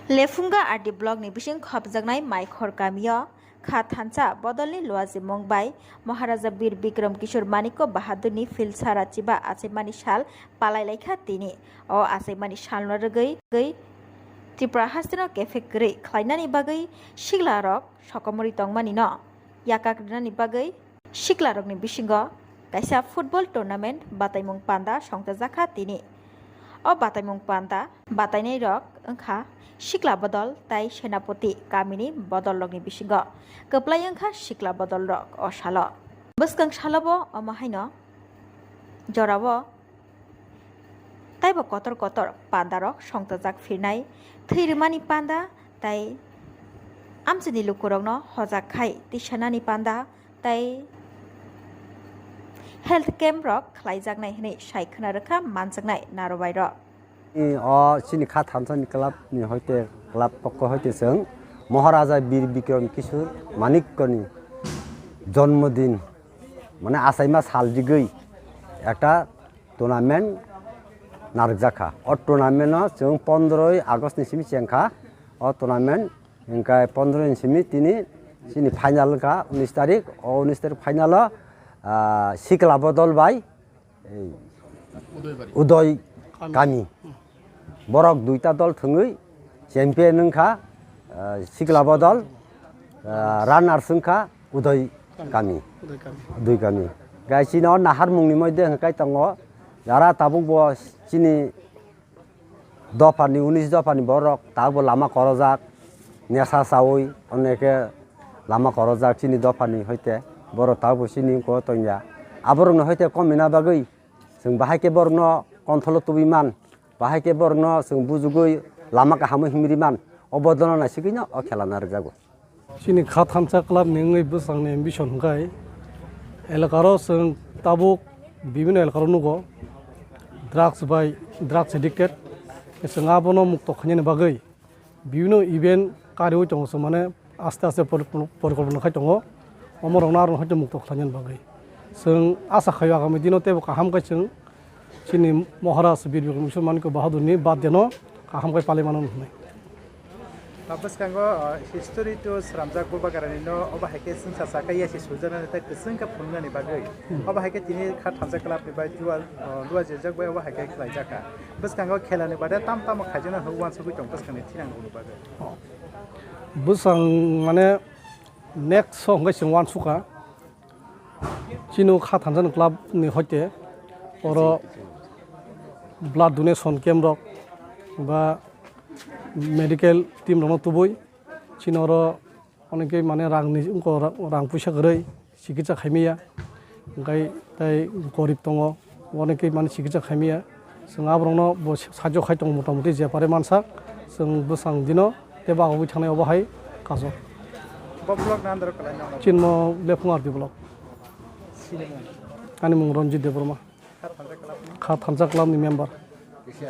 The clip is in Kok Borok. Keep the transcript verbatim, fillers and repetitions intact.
Lephunga R D block ni bising khopjaknai Maikhor kamio kha thansa bodolni luajimung bai Maharaja Bir Bikram Kishore Manikya Bahadurni Philsara chiba achaimani sal palai laikha tini. O achaimani salno rwgwi, rwgwi Tripura hasteno kephek kwrwi khlainani bagwi siklarok sokomorwi tongmani no yakak rwnani bagwi siklarokni bisingo kaisa football tournament bataimung panda songchajakha tini. O bataimung panda batainairok wngkha sikla bodol tai senapoti kamini bodollokni bisingo kwplai wngkha sikla bodolrok o salo. Bwskang salobo omo haino jorao taibo kotor kotor pandarok songchajak phirnai, thwi rwmani panda tai amchaini lukurokno hojak khai tisanani panda tai health camp rok khlaijaknai hwnwi sai khwna rwkha manjaknai narobairok. O chini kha thansani club ni hoite club pokko hoite chwng Maharaja Bir Bikram Kishore Manikyani jonmodin mane achaima sal jigwi ekta tournament narwkjakha. O tournament no chwng pondroi August ni simi chengkha. O tournament hingkhe pondroi ni simi tini chini final wngkha unis tarik. O unis tarik final o, ah, sikla bodol bai, ei, Udoi kami. Borok duita dol thwngwi champion wngkha, ah, sikla bodol, ah, runners wngkha Udoi kami. Udoi kami. Gai chini o naharmungni moddhe hwnkhe tongo, jara tabuk bo chini dophani, unis dophani borok tabuk bo lama korojak, nesa chawi, oneke lama korojak chini dophani hoite borok tabuk bo chini wngkho tongya. Aborokni hoite komina bagwi chwng bahai khe borokno control o tubui man, bahai khe borokno chwng bujugwi lama kahamo himri man, o bodolno naisigwino o khela narwkjago. Chini kha thansa club ni wngwi bwsangni ambition hwnkhe elakaro chwng tabuk bibino elakaro nugo drugs bai drugs addicted. Chwng abono mukto khainani bagwi bibino event kariwi tongo, chwng mane aste aste pori-, porikolpona khai tongo. Omorokno aro haikhe mukto khlainani bagwi chwng asa khaio agami dino teibo kaham khe chwng chini Maharaj Bir Bikram Kishore Manikya Bahadurni birthday no kaham khe palai mano hwnwi. Bwskango, uh, history to sramjak Bubagrani no obo hai khe chwngsa chakha yasi sujaknani tei kwchwng khe phunuknani bagwi. Hmm. Obo hai khe tini kha thansa club ni bai dual, uh, luajirjak bai obo hai khe khlaijakha. Bwskango khelani bade tam tamo khaijaknai hwnwi uansugwi tong bwskangni thinangrokni bagwi. Oh. Bwsang mane next song khe chwng uansukha. Chini kha thansa ni club ni hoite oro blood donation camp rok ba medical team rokno tubui chini oro onekhe mane rang ni wngkha, rang puisa kwrwi chikitsa khaimaya, hwnkhe tei gorib tongo, onekhe mane chikitsa khaimaya. Chwng aborokno bo sahajyo khai tongo, motamoti je pare mansa chwng bwsang dino tei bagwi thangnai obo hai kajo. Bo block ni under o kwlai nang? Chini mo Lephung R D block. Chini mung? Ani mung Ranjit Debbarma. Kha thansa club ni? Kha thansa club ni member. Kisa?